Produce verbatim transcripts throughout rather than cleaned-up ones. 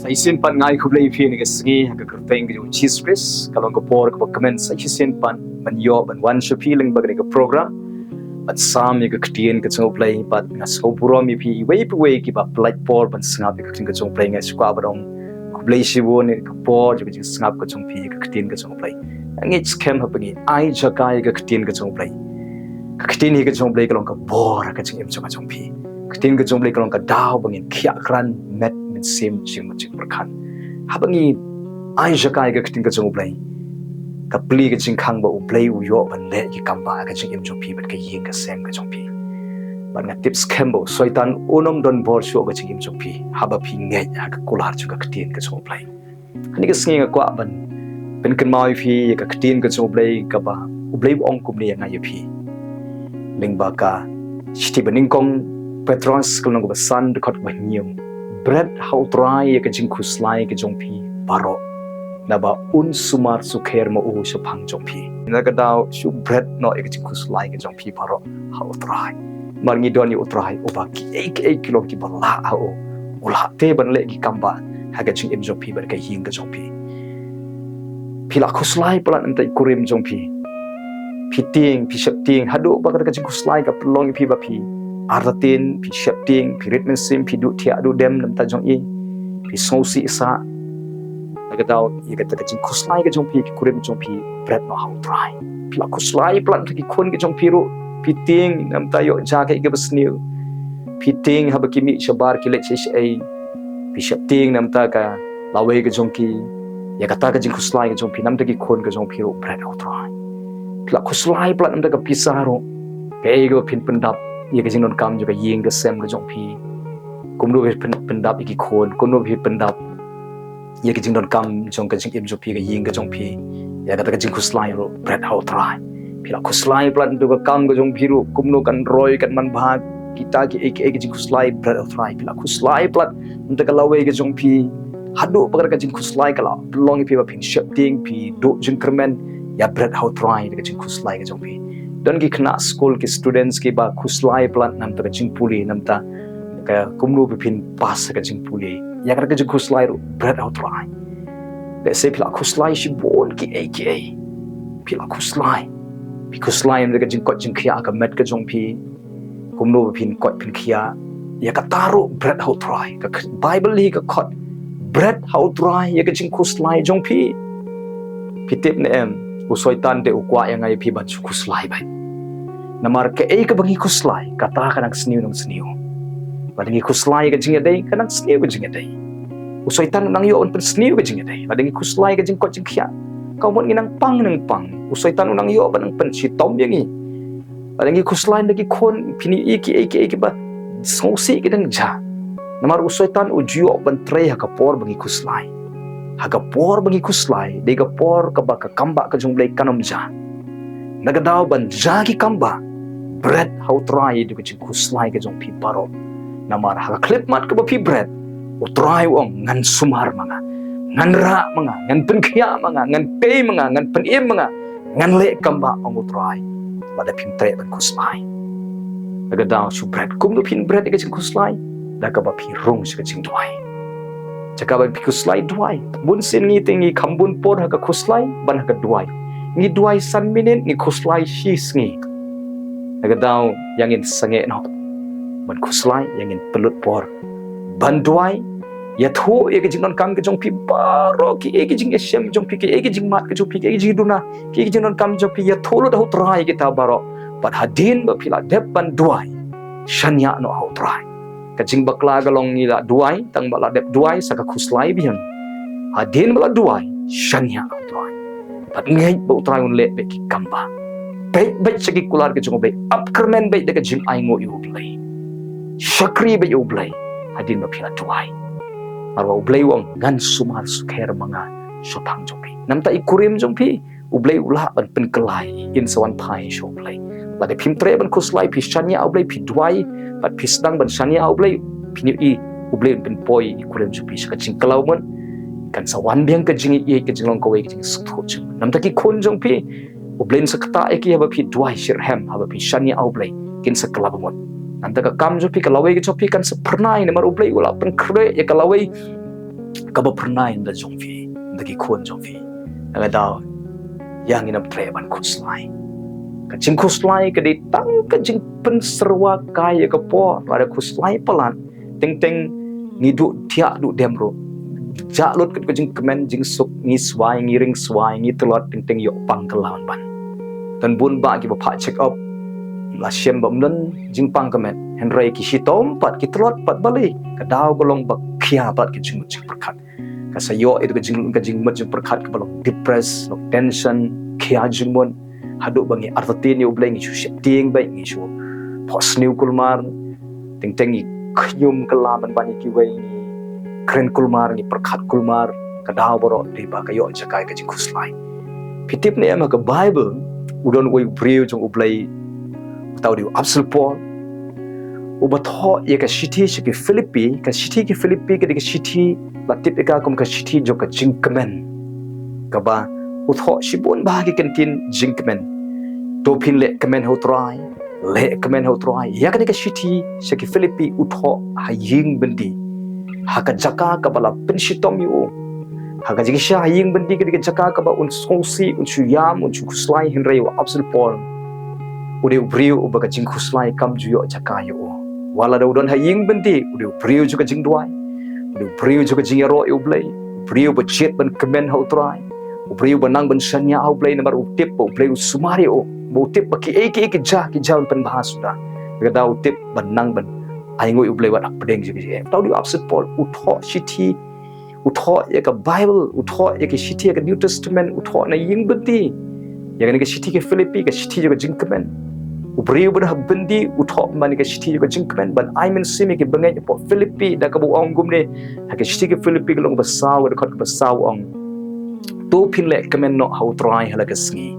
Shisien pat nga ai khublei ïa phi ha kane ka sngi ha ka kyrteng ka jong u Jisu Khrist. Ka long ka por kaba kmen sa shisien pat ban ïoh ban wan sha phi lyngba kane ka program ban sam ïa ka ktien ka jong u Blei. Bad nga sngewburom ïa phi iwei pa iwei kiba pynlait por ban sngap ïa ka ktien ka jong u Blei. Nga sngewkwah ban ong khublei shibun ïa ka por jong ka jingsngap ka jong phi ïa ka ktien ka jong u Blei. Nga ngeit skhem haba ngi ai jaka ïa ka ktien ka jong u Blei, ka ktien hi ka jong u Blei ka long ka bor ha ka jingim jong ka jong phi. Ka ktien ka jong u Blei ka long ka daw ba ngin khiah kren met mynsiem jingmut jingpyrkhat. Haba ngi ai jaka ïa ka ktien ka jong u Blei, ka plie ka jingkhang ba u Blei u ïoh ban leh ki kam ba ha ka jingim jong phi bad ka ïing ka sem ka jong phi. Bad nga tip skhem ba u Soitan un ym don bor shuh ha ka jingim jong phi haba phi ngeit ha ka kular jong ka ktien ka jong u Blei. Ha kane ka sngi nga kwah ban pynkynmaw ïa phi ïa ka ktien ka jong u Blei kaba u Blei u ong kumne ïa nga ïa phi. Lyngba ka shithi banyngkong Petros ka lynnong kaba san dkhot kaba hynñiew. Bret ha u Trai ïa ka jingkhuslai ka jong phi baroh, naba un sumar sukher ma u shaphang jong phi. Na ka daw shu bret noh ïa ka jingkhuslai ka jong phi baroh ha u Trai. Namar ngi don ïa u Trai uba kiei kiei ki long kiba lah ha u. U lah te ban leh ki kam ba ha ka jingim jong phi bad ka ïing ka jong phi. Phi la khuslai palat na bynta i kurim jong phi. Phi tieng, phi sheptieng haduh ba ka jingkhuslai ka pynlong ïa phi ba phi artatien, phi sheptieng, phi rit mynsiem, phi duh thiah duh dem na bynta jong i. Phi sngewsih sah. Na ka daw ïa kata ka jingkhuslai ka jong phi, ki kurim jong phi, bret noh ha u Trai. Phi la khuslai palat na bynta ki khun ka jong phi ruh. Phi tieng na bynta ïoh jia kaei kaba sniew. Phi tieng haba ki mih shabar ki leit shaei shaei. Phi sheptieng na bynta ka lawei ka jong ki. Ïa kata ka jingkhuslai ka jong phi na bynta ki khun ka jong phi ruh, bret ha u Trai. Phi la khuslai palat na bynta ka pisa ruh. Kaei kaba phin pyndap ïa ka jingdonkam jong ka ïing ka sem ka jong phi. Kumno ba phin pyndap ïa ki khun, kumno ba phin pyndap ïa ka jingdonkam jong ka jingim jong phi, ka ïing ka jong phi. Ïa kata ka jingkhuslai ruh, bret ha u Trai. Phi la khuslai palat na bynta ka kam ka jong phi ruh, kumno kan roi kan manbha, kita kiei kiei ka jingkhuslai, bret ha u Trai. Phi la khuslai palat na bynta ka lawei ka jong phi. Haduh ba ka jingkhuslai ka la pynlong ïa phi ba phin sheptieng, phi duh jingkyrmen, ïa bret ha u Trai ïa ka jingkhuslai ka jong phi. Don ki khynnah skul, ki students kiba khuslai palat na bynta ka jingpule, na bynta ka kumno ba phin pass ha ka jingpule. Ïa kata ka jingkhuslai ruh, bret ha u Trai. Lehse phi la khuslai shibun kiei kiei. Phi la khuslai. Phi khuslai na bynta ka jingkoit jingkhiah ha ka met ka jong phi. Kumno ba phin koit phin khiah. Ïa kata ruh, bret ha u Trai. Ka k-, Bible hi ka khot, bret ha u Trai ïa ka jingkhuslai jong phi. Phi tip ne em, u Soitan te u kwah ïa nga ïa phi ban shu khuslai beit. Namar kaei kaba ngi khuslai, kata ka nang sniew nang sniew. Lada ngi khuslai ka jingïadei, ka nang sniew ka jingïadei. U Soitan u nang ïoh ban pynsniew ka jingïadei. Lada ngi khuslai ka jingkoit jingkhiah, ka mut ngi nang pang nang pang. U Soitan u nang ïoh ban nang pynshitom ïa ngi. Lada ngi khuslai na ki khun, phin ïohi kiei kiei kiba sngewsih ki dang jia. Namar u Soitan u ju ïoh ban trei ha ka por ba ngi khuslai. Ha ka por ba ngi khuslai, dei ka por kaba ka kam ba ka jong u Blei kan ym jia. Na ka daw ban jia ki kam ba, bret ha u Trai ïa ka jingkhuslai ka jong phi baroh. Namar ha ka khyllipmat kaba phi bret, u Trai u ong, ngan sumar ma nga, ngan rah ma nga, ngan pynkhiah ma nga, ngan tei ma nga, ngan pynim ma nga, ngan leh kam ba ong u Trai. Lada phim treh ban khuslai, na ka daw shu bret. Kumno phin bret ïa ka jingkhuslai? Da kaba phi rung sha ka jingduwai. Jaka ba phi khuslai, duwai. Bun sien ngi te ngi kham bun por ha ka khuslai bad ha ka duwai. Ngi duwai san minit, ngi khuslai shi sngi. Na ka daw ïa ngin sangeh noh ban khuslai, ïa ngin pynlut por ban duwai. Ïathuh ïa ka jingdonkam ka jong phi baroh, kiei ki jingïashem jong phi, kiei ki jingmad ka jong phi, kiei ki jingduna, kiei ki jingdonkam jong phi, ïathuh lut ha u Trai kita baroh. Bad hadien ba phi la dep ban duwai, shaniah noh ha u Trai. Ka jingbakla ka long ngi la duwai, tang ba la dep duwai sa ka khuslai biang. Hadien ba la duwai, shaniah ha u Trai. Bad ngeit ba u Trai un leh beit ki kam ba. Peit beit sha ki kular ka jong u Blei, ap kyrmen beit da ka jingainguh ïa u Blei. Shakri beit ïa u Blei hadien ba phi la duwai. Namar ba u Blei u ong, ngan sumar sukher ma nga shaphang jong phi. Namar ta i kurim jong phi, u Blei u lah ban pynkylla ïa i, in sa wan phai sha u Blei. Lada phim treh ban khuslai, phi shaniah ha u Blei, phi duwai bad phi sdang ban shaniah ha u Blei, phin ïohi u Blei un pynpoi i kurim jong phi sha ka jingkylla mut. Kan sa wan biang ka jingïeit, ka jinglong kawei, ka jingsngewthuh jingmut. Namar ta ki khun jong phi, u Blei un sa ktah ïa ki haba phi duwai shitrhem, haba phi shaniah ha u Blei, kin sa kylla mut. Namar ta ka kam jong phi, ka lawei ka jong phi kan sa phyrnai, namar u Blei u la pynkhreh ïa ka lawei kaba phyrnai na jong phi, na ki khun jong phi. Nga daw ïa ngin ym treh ban khuslai. Ka jingkhuslai ka dei tang ka jingpynsyrwa kai ïa ka por, lada khuslai palat, teng teng ngi duh thiah duh dem ruh. Jah lut ka jingkmen jingsuk, ngi swai, ngi ring swai, ngi tlot, teng teng ïoh pang ka lam ban. Don bun bah kiba phah check up, la shem ba ym don jingpang ka met, hynrei ki shitom pat, ki tlot pat balei, ka daw ka long ba khia pat ka jingmut jingpyrkhat. Ka sa ïoh ïa ka jing, ka jingmut jingpyrkhat kaba long depress, long tension, khia jingmut. Haduh ba ngi artatien ïa U Blei, ngi shu sheptieng beit, ngi shu phohsniew kulmar. Teng teng ngi khñium kylla man ban ïa kiwei, ngi kren kulmar, ngi pyrkhat kulmar. Ka daw baroh dei ba ka ïoh jaka ïa ka jingkhuslai. Phi tip ne em, ha ka Bible u don uwei u briew jong U Blei, uta u dei u Apostol Paul, uba thoh ïa ka shithi sha ki Philippi. Ka shithi ki Philippi ka dei ka shithi, la tip ïa ka kum ka shithi jong ka jingkmen, kaba u thoh shibun bha ki kyntien jingkmen. To phin leh kmen ha U Trai, leh kmen ha U Trai. Ïa kane ka shithi sha ki Philippi u thoh ha ïing byndi, ha ka jaka kaba la pynshitom ïa u. Ha ka jingshisha ha ïing byndi ka dei ka jaka kaba un sngewsih, un shu ïam, un shu khuslai, hynrei u Apostol Paul u dei u briew uba ka jingkhuslai kam ju ïoh jaka ïa u. Wat la da u don ha ïing byndi, u dei u briew jong ka jingduwai, u dei u briew jong ka jingïaroh ïa U Blei, u briew ba jied ban kmen ha U Trai, u briew ba nang ban shaniah ha U Blei namar u tip ba U Blei u sumar ïa u, ba u tip ba kiei kiei ki jia, ki jia ban pynbha suda. Ka daw u tip ba nang ban ainguh ïa U Blei wat hapdeng jong ka jingeh. Uta u dei u Apostol Paul, u thoh shithi, u thoh ïa ka Bible, u thoh ïa ka shithi, ïa ka New Testament, u thoh na ïing byndi. Ïa kane ka shithi ki Philippi, ka shithi jong ka jingkmen. U briew ba don ha byndi u thoh man ïa ka shithi jong ka jingkmen ban ai mynsiem ïa ki bangeit hapoh Philippi, da kaba u ong kumne, ha ka shithi ki Philippi ka lynnong kaba saw, ka dkhot kaba saw u ong: To phin leh kmen noh ha U Trai ha la ka sngi.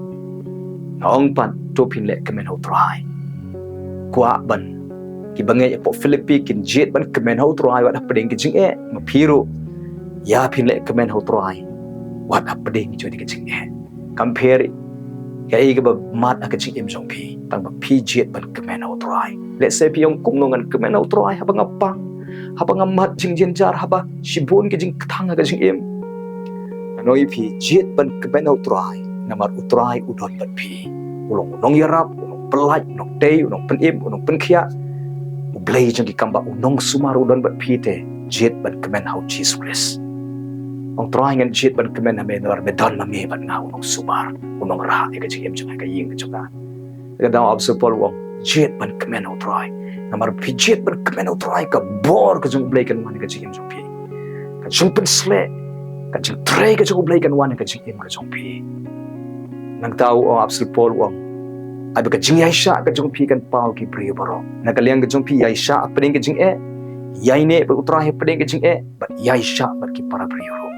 Nga ong pat, to phin leh kmen ha U Trai. Kwah ban ki bangeit hapoh Philippi kin jied ban kmen ha U Trai wat hapdeng ka jingeh. Ma phi ruh, ïa phin leh kmen ha U Trai wat hapdeng jong ka jingeh. Kam pher kaei kaba mad ha ka jingim jong phi, tang ba phi jied ban kmen ha U Trai. Lehse phi ong, kumno ngan kmen ha U Trai haba nga pang, haba nga mad jingjynjar, haba shibun ki jingkthang ha ka jingim? Ngan ong ïa phi, jied ban kmen ha U Trai, namar U Trai u don bad phi. U long u nongïarap, u nongpyllait, u nongtei, u nongpynim, u nongpynkhiah. U Blei jong ki kam bah, u nongsumar u don bad phi, te jied ban kmen ha U Jisu Khrist. Ong, Trai, ngan jied ban kmen ha me namar me don ma me bad nga, u nongsumar, u nongrah ïa ka jingim jong nga, ka ïing ka jong nga. Ka daw u Apostol Paul u ong, jied ban kmen ha U Trai. Namar phi jied ban kmen ha U Trai, ka bor ka jong U Blei kan wan ha ka jingim jong phi. Ka jingpynshlur, ka jingtrei ka jong U Blei kan wan ha ka jingim ka jong phi. Nangta u ong, u Apostol Paul u ong, ai ba ka jingïaishah ka jong phi kan paw ki briew baroh. Na ka liang ka jong phi, ïaishah hapdeng ka jingeh, ïaineh bad U Trai hapdeng ka jingeh, bad ïaishah bad ki para briew ruh.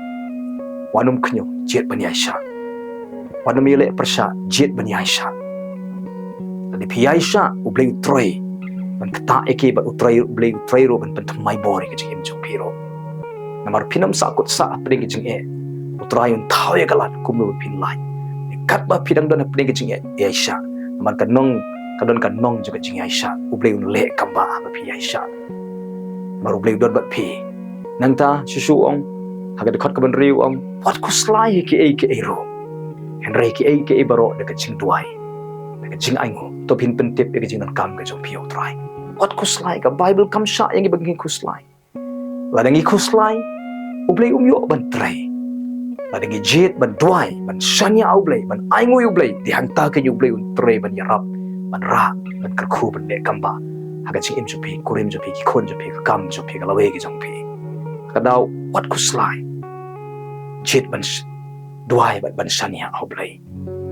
Wat nym khñium, jied ban ïaishah. Wat nym ïaleh pyrshah, jied ban ïaishah. Lada phi ïaishah, U Blei u trei ban ktah ïa ki, bad U Trai, U Blei u trei ruh ban pynthymmai bor ïa ka jingim jong phi ruh. Namar phin ym sahkut sah hapdeng ka jingeh, U Trai un thaw ïa ka lad kumno ba phin lait. Katba phi dang don hapdeng ka jingeh, ïaishah. Namar ka nong, ka don ka nong jong ka jingïaishah. U Blei un leh kam bah haba phi ïaishah. Namar U Blei u don bad phi. Nangta shuh shuh u ong, ha ka dkhot kaba hynriew u ong, wat khuslai ha kiei kiei ruh, hynrei kiei kiei baroh da ka jingduwai, da ka jingainguh, to phin pyntip ïa ka jingdonkam ka jong phi ïa U Trai. Wat khuslai, ka Bible kam shah ïa ngi ba ngin khuslai. Lada ngi khuslai, U Blei um ïoh ban trei. Lada ngi jied ban duwai, ban shaniah ha U Blei, ban ainguh ïa U Blei, dei hangta keiñ U Blei un trei ban ïarap, ban rah, ban kyrkhu, ban leh kam bah ha ka jingim jong phi, kurim jong phi, ki khun jong phi, ka kam jong phi, ka lawei ka jong phi. Ka daw, wat khuslai, jied ban sh-, duwai bad ban shaniah ha U Blei.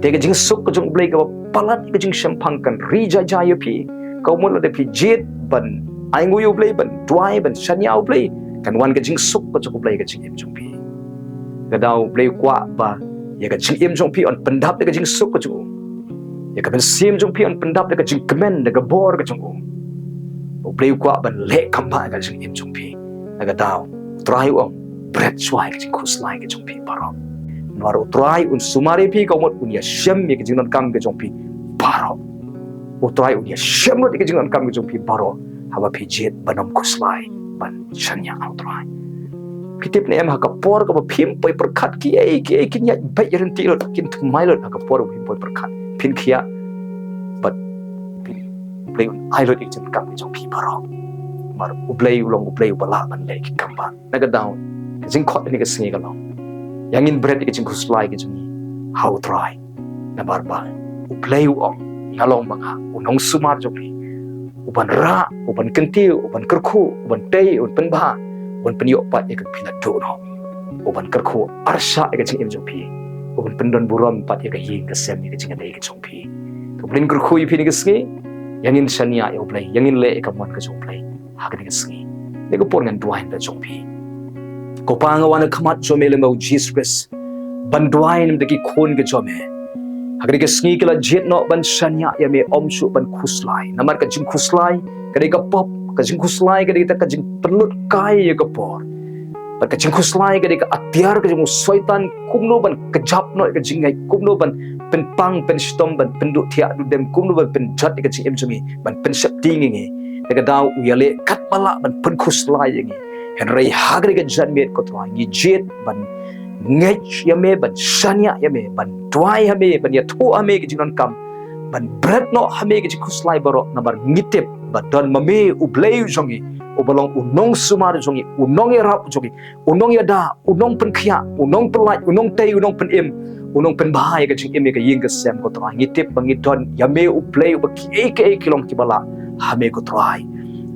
Te ka jingsuk ka jong U Blei kaba palat ka jingshemphang kan ri jai jai ïa phi. Ka mut lada phi jied ban ainguh ïa U Blei, ban duwai, ban shaniah ha U Blei, kan wan ka jingsuk ka jong U Blei ha ka jingim jong phi. Ka daw U Blei u kwah ba ïa ka jingim jong phi yn pyndap da ka jingsuk ka jong u. Ïa ka mynsiem jong phi yn pyndap da ka jingkmen, da ka bor ka jong u. U Blei u kwah ban leh kam bah ha ka jingim jong phi. Ka daw U Trai u ong, bret shuwa ïa ka jingkhuslai ka jong phi baroh. Namar U Trai un sumar ïa phi, ka mut un ïashem ïa ka jingdonkam ka jong phi baroh. U Trai un ïashem lut ïa ka jingdonkam ka jong phi baroh haba phi jied ban ym khuslai ban shaniah ha U Trai. Phi tip ne em, ha ka por kaba phim poi pyrkhat, kiei kiei kin ïaid beit ryntih lut, kin thymmai lut ha ka por ba phim poi pyrkhat. Phin khiah bad phin, U Blei un ai lut ïa ka jingkam ka jong phi baroh. Namar U Blei u long U Blei uba lah ban leh ki kam ba. Na ka daw, ka jingkhot kane ka sngi ka long, ïa ngin bret ïa ka jingkhuslai ka jong ngi ha U Trai. Namar ba U Blei u ong, nga long ma nga u nongsumar jong phi, uban rah, uban kyntiew, uban kyrkhu, uban tei, uban pynbha, uban pynïoh pat ïa ka phi la duh noh, uban kyrkhu arshah ïa ka jingim jong phi, uban pyndon burom pat ïa ka ïing ka sem, ïa ka jingïadei ka jong phi. To, U Blei un kyrkhu ïa phi kane ka sngi. Ïa ngin shaniah ïa U Blei, ïa ngin leh ïa ka mon ka jong U Blei ha kane ka sngi. Kane ka por ngan duwai na ka bynta jong phi. Ko Pa, nga wan ha khmat jong me lem bad U Jisu Khrist ban duwai na ka bynta ki khun ka jong me. Ha kane ka sngi ki la jied noh ban shaniah ïa me, ym shuh ban khuslai. Namar ka jingkhuslai ka dei ka pop, ka jingkhuslai ka dei ka jingpynlut kai ïa ka por. Bad ka jingkhuslai ka dei ka atiar ka jong u Soitan, kumno ban kjap noh ïa ka jingngeit, kumno ban pynpang pynshitom, ban pynduh thiah duh dem, kumno ban pynjot ïa ka jingim jong ngi, ban pynsheptieng ïa ngi. Na ka daw u ïaleh katba lah ban pynkhuslai ïa ngi. Hynrei ha kane ka janmiet, ko Trai, ngi jied ban ngeit ïa me, ban shaniah ïa me, ban duwai ha me, ban ïathuh ha me ka jingdonkam, ban bret noh ha me ka jingkhuslai baroh, namar ngi tip ba don ma me U Blei u jong ngi, uba long u nongsumar jong ngi, u nongïarap jong ngi, u nongïada, u nongpynkhiah, u nongpynlait, u nongtei, u nongpynim, u nongpynbha ïa ka jingim, ïa ka ïing ka sem, ko Trai. Ngi tip ba ngi don ïa me U Blei uba kiei kiei ki long kiba lah ha me, ko Trai.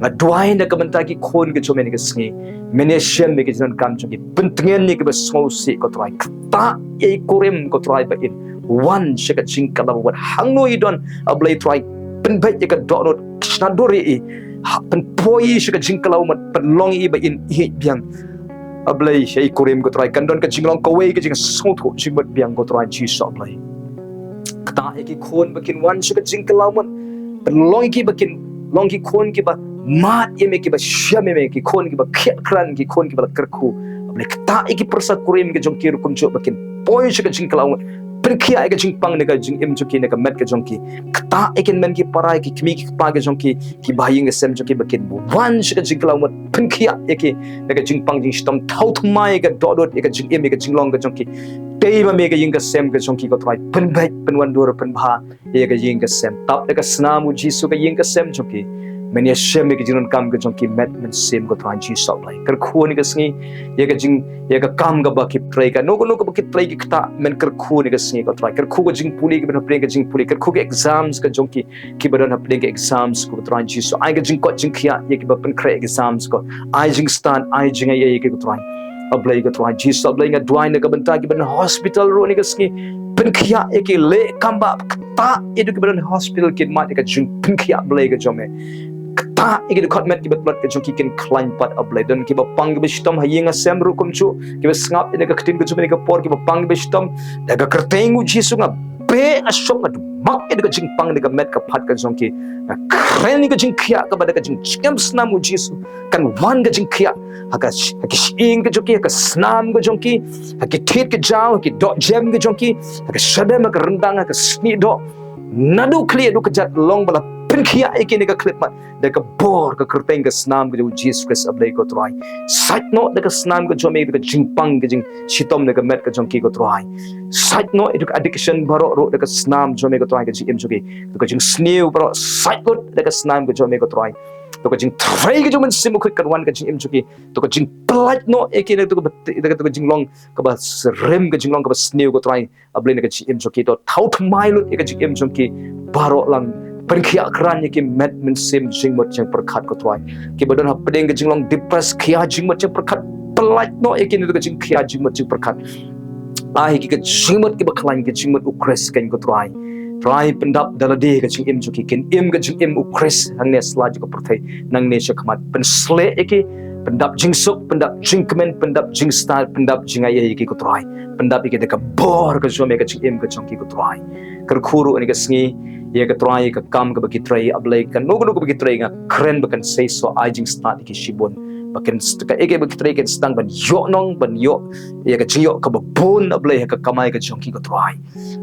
Nga duwai na ka bynta ki khun ka jong me kane ka sngi. Men ïashem ïa ka jingdonkam jong ki, pyntngen ïa kiba sngewsih, ko Trai. Ktah ïa i kurim, ko Trai, ba in wan sha ka jingkylla, wat hangno i don, A Blei Trai, pynbeit ïa ka dohnud, shna dur ïa i, ha, pynpoi sha ka jingkylla, wat pynlong ïa i ba in ïeit biang, A Blei, sha i kurim, ko Trai. Kan don ka jinglong kawei ka jingsngewthuh jingmut biang, ko Trai Jisu, A Blei. Ktah ïa ki khun ba kin wan sha ka jingkylla, pynlong ïa ki ba kin long ki khun kiba mad ïa me, kiba shem ïa me, ki khun kiba khiah krat, ki khun kiba la kyrkhu. A Blei, ktah ïa ki pyrsa kurim ka jong ki ruh kumjuh ba kin poi sha ka jingkylla, pynkhiah ïa ka jingpang na ka jingim jong ki, na ka met ka jong ki. Ktah ïa ki hynmen ki para, ïa ki kmie ki kpa ka jong ki, kiba ha ïing ha sem jong ki, ba kin wan sha ka jingkylla, pynkhiah ïa ki na ka jingpang jingshitom, thaw thymmai ïa ka dohnud, ïa ka jingim, ïa ka jinglong ka jong ki. Tei ma me ka ïing ka sem ka jong ki, ko Trai, pynbeit, pynwandur, pynbha ïa ka ïing ka sem. Tap da ka snam U Jisu ka ïing ka sem jong ki. Men ïashem ïa ka jingdonkam ka jong ki, met mynsiem, ko Trai Jisu, A Blei. Kyrkhu kane ka sngi ïa ka jing, ïa ka kam kaba ki trei, kano kano kaba ki trei ki ktah, men kyrkhu kane ka sngi, ko Trai. Kyrkhu ka jingpule, kiba don hapdeng ka jingpule, kyrkhu ka exams ka jong ki, kiba don hapdeng ka exams, ko Trai Jisu. Ai ka jingkoit jingkhiah ïa kiba pynkhreh exams, ko. Ai jingstad, ai jingaiei ïa ki, ko Trai. A Blei, ko Trai Jisu, A Blei, nga duwai na ka bynta kiba don hospital ruh kane ka sngi. Pynkhiah ïa ki, leh kam ba ktah ïa ki, kiba don hospital, kin mad ïa ka jingpynkhiah, Blei ka jong me. Ktah ïa ki, dkhot met kiba tlot ka jong ki kin khlaiñ pat, A Blei. Don kiba pang kiba shitom ha ïing ha sem ruh kumjuh, kiba sngap ïa ka ktien ka jong me ha kane ka por, kiba pang kiba shitom. Da ka kyrteng U Jisu nga beh, nga shong, nga dumak ïa ka jingpang, ïa ka met ka phad ka jong ki. Nga kren ïa ka jingkhiah kaba da ka jingim snam U Jisu kan wan ka jingkhiah ha ka, ha ki shyieng ka jong ki, ha ka snam ka jong ki, ha ki thied ka jaw, ha ki dohjem ka jong ki, ha ka shadem, ha ka ryndang, ha ka snieh doh. Naduh khlieh haduh kjat, long ba la pynkhiah ïa ki na ka khyllipmat da ka bor ka kyrteng ka snam ka jong U Jisu Khrist, A Blei, ko Trai. Sait noh da ka snam ka jong me da ka jingpang ka jingshitom na ka met ka jong ki, ko Trai. Sait noh ïa ka addiction baroh ruh da ka snam jong me, ko Trai, ka jingim jong ki. Da ka jingsniew baroh, sait lut da ka snam ka jong me, ko Trai. Da ka jingtrei ka jong u Mynsiem Bakhuid kan wan ka jingim jong ki. Da ka jingpyllait noh ïa ki, da ka, da ka jinglong kaba syriem, ka jinglong kaba sniew, ko Trai. A Blei, na ka jingim jong ki, to thaw thymmai lut ïa ka jingim jong ki baroh lang. Pynkhiah krat ïa ki, met mynsiem jingmut jingpyrkhat, ko Trai. Kiba don hapdeng ka jinglong depressed, khiah jingmut jingpyrkhat, pyllait noh ïa ki na ka jingkhiah jingmut jingpyrkhat. Ai ïa ki ka jingmut kiba khlaiñ, ka jingmut U Khrist, ko Trai. Trai, pyndap da lade ka jingim jong ki, kin im ka jingim U Khrist hangne sla jong ka pyrthei, nangne sha khmat. Pynshlur ïa ki, pyndap jingsuk, pyndap jingkmen, pyndap jingstad, pyndap jingaiei ïa ki, ko Trai. Pyndap ïa ki da ka bor ka jong me ha ka jingim ka jong ki, ko Trai. Kyrkhu ruh kane ka sngi ïa, ko Trai, ïa ka kam kaba ki trei, A Blei, kano kano kaba ki trei, nga kren ba kan seisoh, ai jingstad ïa ki shibun. Ba kin st-, kaei kaei ba ki trei kin sdang ban ïoh nong, ban ïoh ïa ka jingïoh kaba bun, A Blei, ha ka kamai ka jong ki, ko Trai.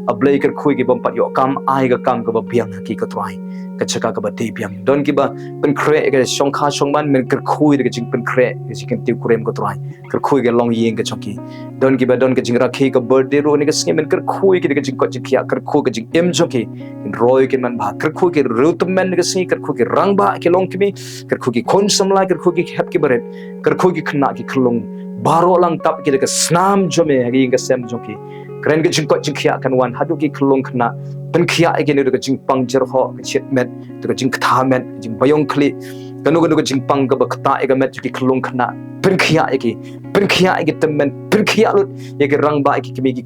A Blei, kyrkhu ïa ki bym pat ïoh kam, ai ka kam kaba biang ha ki, ko Trai. Ka jaka kaba dei biang. Don kiba pynkhreh ïa ka shongkha shongman, men kyrkhu ïa ka jingpynkhreh, ka jingkyntiew kurim, ko Trai. Kyrkhu ïa ka longïing ka jong ki. Don kiba don ka jingrakhe ka birthday ruh kane ka sngi, men kyrkhu ïa ki da ka jingkoit jingkhiah, kyrkhu ka jingim jong ki. Kin roi kin manbha, kyrkhu ki riewtymmen kane ka sngi, kyrkhu ki rangbah ki longkmie, kyrkhu ki khun samla, kyrkhu ki hep ki barit, kyrkhu ki khynnah ki khyllung. Baroh lang tap ki da ka snam jong me ha ka ïing ka sem jong ki. Kren ka jingkoit jingkhiah kan wan haduh ki khyllung khynnah. Pynkhiah ïa ki naduh ka jingpang jyrhoh, ka jingkhet met, to ka jingkthah met, ka jingbaïong khlieh. Kano kano ka jingpang kaba ktah ïa ka met jong ki khyllung khynnah. Pynkhiah ïa ki. Pynkhiah ïa ki tymmen. Pynkhiah lut ïa ki rangbah, ïa ki kmie ki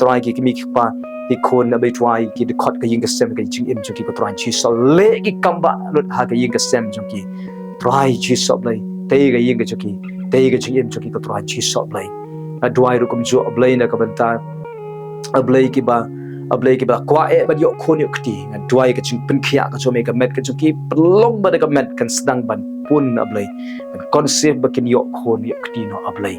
Trai, ki kmie ki kpa, ki khun, A Blei Trai, ki dkhot ka ïing ka sem, ka jingim jong ki, ko Trai Jisu. Leh ki kambah lut ha ka ïing ka sem jong ki. Trai Jisu, A Blei, tei ka ïing ka jong ki, tei ka jingim jong ki, ko Trai Jisu, A Blei. Nga duwai ruh kumjuh, A Blei, na ka bynta, A Blei, kiba, A Blei, kiba kwah eh ban ïoh khun ïoh kti. Nga duwai ka jingpynkhiah ka jong me, ka met ka jong ki, pynlong ba da ka met kan sdang ban pun, A Blei. Kan conceive ba kin ïoh khun ïoh kti noh, A Blei.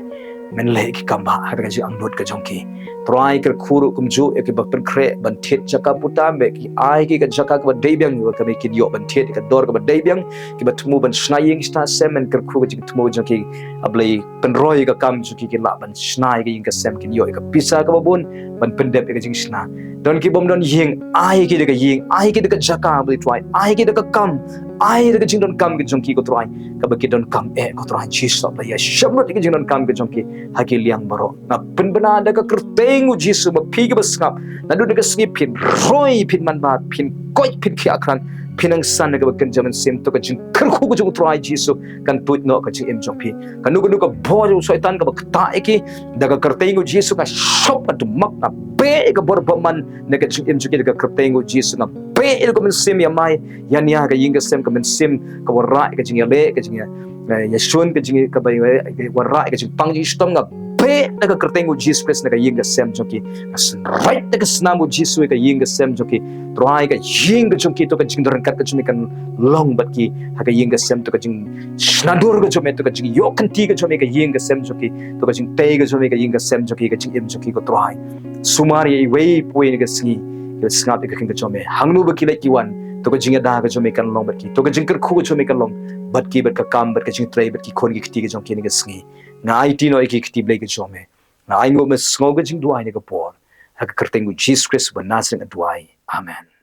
Men leh ki kambah ha ka jingangnud ka jong ki. Trai, kyrkhu ruh kumjuh ïa kiba pynkhreh ban thied jaka puta, me ki ai ki ka jaka kaba dei biang, ba ka me kin ïoh ban thied ka dor kaba dei biang, kiba thmu ban shna ïing shna sem, men kyrkhu ka jingthmu jong ki, A Blei, pynroi ka kam jong ki, ki lah ban shna ïa ka ïing ka sem, kin ïoh ïa ka pisa kaba bun ban pyndep ïa ka jingshna. Don ki bym don ïing, ai ki da ka ïing, ai ki da ka jaka, A Blei Trai, ai ki da ka kam, ai da ka jingdonkam ka jong ki, ko Trai, kaba ki donkam eh, ko Trai Jisu, A Blei, ïashem lut ïa ka jingdonkam ka jong ki ha ki liang baroh. Nga pynbna da ka kyrteng U Jisu, ma phi kiba sngap, naduh da ka sngi phin roi, phin manbha, phin koit, phin khiah krat, phin angsan da kaba kynja mynsiem, to ka jingkyrkhu ka jong U Trai Jisu kan tuid noh ka jingim jong phi. Kano kano ka bor jong u Soitan kaba ktah ïa ki, da ka kyrteng U Jisu nga shop, nga dmak, nga beh ïa ka bor bymman na ka jingim jong ki da ka kyrteng U Jisu. Nga beh ïa ka mynsiem ïamai ïania ha ka ïing ka sem, ka mynsiem ka wanrah ïa ka jingïaleh, ka jingïa, eh, ïashun, ka jing, kaba wanrah ïa ka jingpang jingshitom. Nga beh da ka kyrteng U Jisu Khrist na ka ïing ka sem jong ki. Nga synreit da ka snam U Jisu ïa ka ïing ka sem jong ki. Trai, ka ïing ka jong ki, to ka jingdon ryngkat ka jong me kan long bad ki ha ka ïing ka sem, to ka jingshna dur ka jong me, to ka jingïoh kynti ka jong me ha ka ïing ka sem jong ki, to ka jingtei ka jong me ha ka ïing ka sem jong ki, ka jingim jong ki, ko Trai. Sumar ïa iwei pa iwei na ka sngi kiba sngap ïa ka ktien ka jong me. Hangno ba ki leit ki wan, to ka jingïada ka jong me kan long bad ki, to ka jingkyrkhu ka jong me kan long bad ki, bad ka kam, bad ka jingtrei, bad ki khun ki kti ka jong ki na ka sngi. Nga aiti noh ïa ki ha ka kti Blei ka jong me. Nga ainguh, me sngew ka jingduwai na ka por. Ha ka kyrteng U Jisu Khrist uba Nasaret nga duwai. Amen.